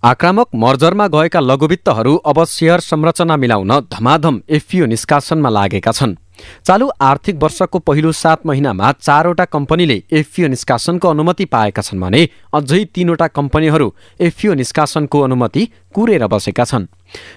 आक्रामक मर्जरमा गएका लघुवित्तहरू अब शेयर संरचना मिलाउन धमाधम एफपीओ निष्कासनमा लागेका छन्। चालू आर्थिक वर्षको पहिलो 7 महिनामा 4वटा कम्पनीले एफपीओ निष्कासनको अनुमति पाएका छन् भने अझै 3वटा कम्पनीहरू एफपीओ निष्कासनको अनुमति कुरेर बसेका छन्।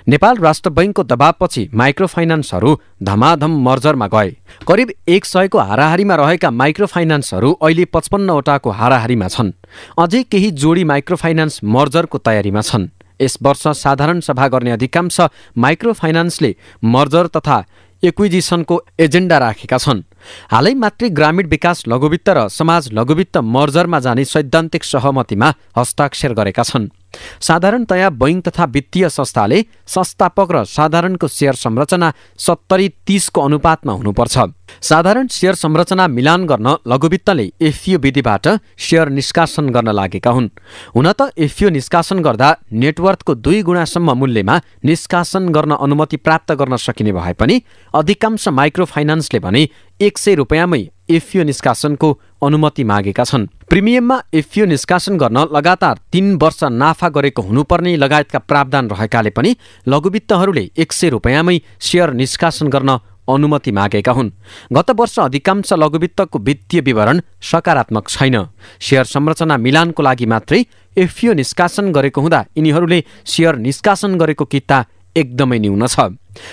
नेपाल राष्ट्र बैंकको दबावपछि माइक्रो फाइनान्सहरू धमाधम मर्जरमा गए। करिब 100 को हाराहारीमा रहेका माइक्रो फाइनान्सहरू अहिले 55वटाको हाराहारीमा छन्। अझै केही जोडी माइक्रो फाइनान्स मर्जरको तयारीमा छन्। यस वर्ष साधारण सभा गर्ने अधिकांश माइक्रो फाइनान्सले मर्जर तथा एक्विजिसनको एजेन्डा राखेका छन्। हालै मात्रै ग्रामीण विकास लघुवित्त र समाज लघुवित्त मर्जरमा जाने सैद्धान्तिक सहमतिमा हस्ताक्षर गरेका छन्। साधारणतया बैंक तथा वित्तीय संस्थाले संस्थापक र साधारणको शेयर संरचना 70-30 को अनुपातमा हुनुपर्छ। साधारण शेयर संरचना मिलान गर्न लघुवित्तले एफपीओ विधिबाट शेयर निष्कासन गर्न लागेका हुन्। हुन त एफपीओ निष्कासन गर्दा नेटवर्थको 2 गुणासम्म मूल्यमा निष्कासन गर्न अनुमति प्राप्त गर्न सकिने भए पनि अधिकांश माइक्रो फाइनान्सले भने 100 रुपैयाँमै एफपीओ निष्कासनको अनुमति मागेका छन्। प्रिमियममा एफपीओ निष्कासन गर्न लगातार 3 वर्ष नाफा गरेको हुनुपर्ने लगायतका प्रावधान रहेकाले पनि लघुवित्तहरूले 100 रुपैयाँमै शेयर निष्कासन गर्न अनुमति मागेका हुन्। गत वर्ष अधिकांश लघुवित्तको वित्तीय विवरण सकारात्मक छैन। शेयर संरचना मिलानको लागि मात्रै एफपीओ निष्कासन गरेको हुँदा यिनीहरूले शेयर निष्कासन गरेको किता एकदमै न्यून छ।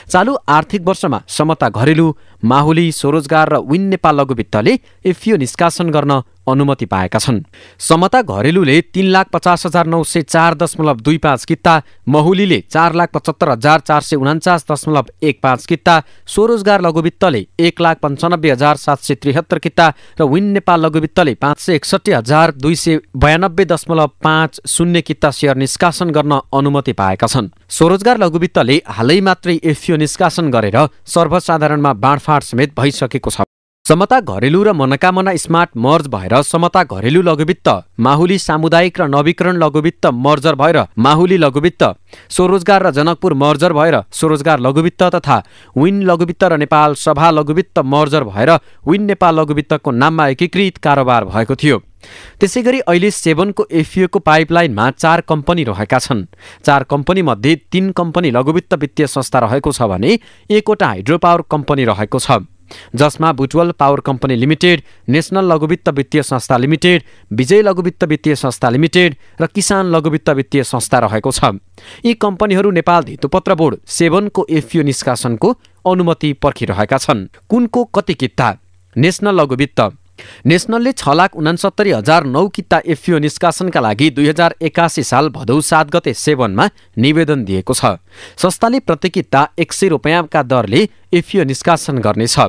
चालू आर्थिक वर्षमा समता घरेलु, माहुली, स्वरोजगार र विन नेपाल लघुवित्तले एफपीओ निष्कासन गर्न अनुमति पाएका छन्। समता घरेलुले 3,50,904.25 किता, महुलीले 4,75,449.15 किता, स्वरोजगार लघुवित्तले 1,95,773 किता र विन नेपाल लघुवित्तले 561,292.50 किता शेयर निष्कासन गर्न अनुमति पाएका छन्। स्वरोजगार लघुवित्तले हालै मात्रै एफपीओ निष्कासन गरेर सर्वसाधारणमा बाँडफाँड समेत भइसकेको छ। समता घरेलु र मनोकामना स्मार्ट मर्ज भएर समता घरेलु लघुवित्त, माहुली सामुदायिक र नवीकरण लघुवित्त मर्जर भएर माहुली लघुवित्त, स्वरोजगार र जनकपुर मर्जर भएर स्वरोजगार लघुवित्त तथा विन लघुवित्त र नेपाल सभा लघुवित्त मर्जर भएर विन नेपाल लघुवित्तको नाममा एकीकृत कारोबार भएको थियो। त्यसैगरी अहिले 7 को एफपीओ को पाइपलाइनमा 4 कम्पनी रहेका छन्। 4 कम्पनी मध्ये 3 कम्पनी लघुवित्त वित्तीय संस्था रहेको छ भने 1वटा हाइड्रो पावर कम्पनी रहेको छ, जसमा Butwal power company limited, national लघुवित्त वित्तीय संस्था लिमिटेड, विजय लघुवित्त वित्तीय संस्था लिमिटेड र किसान लघुवित्त वित्तीय संस्था रहेको छ। यी कम्पनीहरू नेपाल धितोपत्र बोर्ड 7 को एफपीओ निष्कासनको अनुमति पर्खिरहेका छन्। कुनको कति किता? नेशनल लघुवित्त नेशनलले 6,69,009 किता एफपीओ निष्कासनका लागि 2081 साल भदौ 7 गते 7 मा निवेदन दिएको छ। संस्थाले प्रति किता 100 रुपैयाँका दरले एफपीओ निष्कासन गर्नेछ।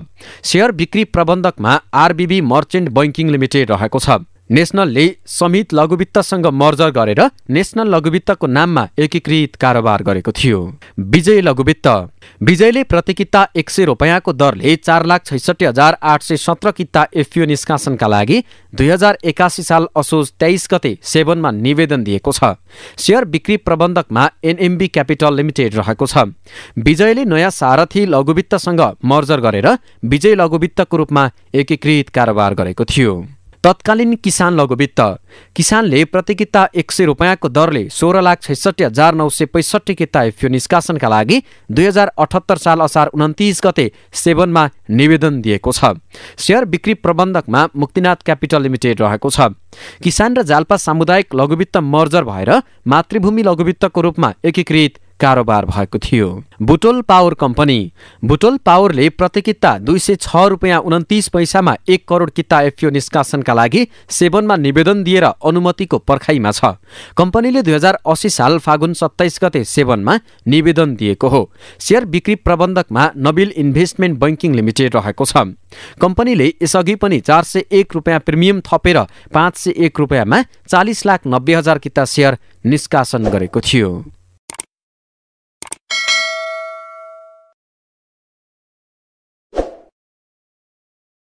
शेयर बिक्री प्रबन्धकमा आरबीबी मर्चेन्ट बैंकिङ लिमिटेड रहेको छ। नेशनलले समित लघुवित्तसँग मर्जर गरेर नेशनल लघुवित्तको नाममा एकीकृत कारोबार गरेको थियो। विजय लघुवित्त विजयले प्रति किता 100 रुपैयाँको दरले 4,66,817 किता एफपीओ निष्कासनका लागि 2081 साल असोज 23 गते 7 मा निवेदन दिएको छ। शेयर बिक्री प्रबन्धकमा एनएमबी क्यापिटल लिमिटेड रहेको छ। विजयले नयाँ सारथी लघुवित्तसँग मर्जर गरेर विजय लघुवित्तको रूपमा एकीकृत कारोबार गरेको थियो। तत्कालीन किसान लघुवित्त किसानले प्रति किता 100 रुपैयाँको दरले 16,66,965 किता एफपीओ निष्कासनका लागि 2078 साल असार 29 गते 7 मा निवेदन दिएको छ। शेयर बिक्री प्रबन्धकमा मुक्तिनाथ क्यापिटल लिमिटेड रहेको छ। किसान र जाल्पा सामुदायिक लघुवित्त मर्जर भएर मातृभूमि लघुवित्तको रूपमा एकीकृत कारोबार भएको थियो। बुटोल पावर कम्पनी बुटोल पावरले प्रति किता 206 रुपैयाँ 29 पैसामा 1 करोड किता एफपीओ निष्कासनका लागि 7 मा निवेदन दिएर अनुमतिको पर्खाइमा छ। कम्पनीले 2080 साल फागुन 27 गते 7 मा निवेदन दिएको हो। शेयर बिक्री प्रबन्धकमा नबिल इन्भेस्टमेन्ट बैंकिङ लिमिटेड रहेको छ। कम्पनीले यसअघि पनि 401 रुपैयाँ प्रिमियम थपेर 501 रुपैयाँमा 40,90,000 किता शेयर निष्कासन गरेको थियो।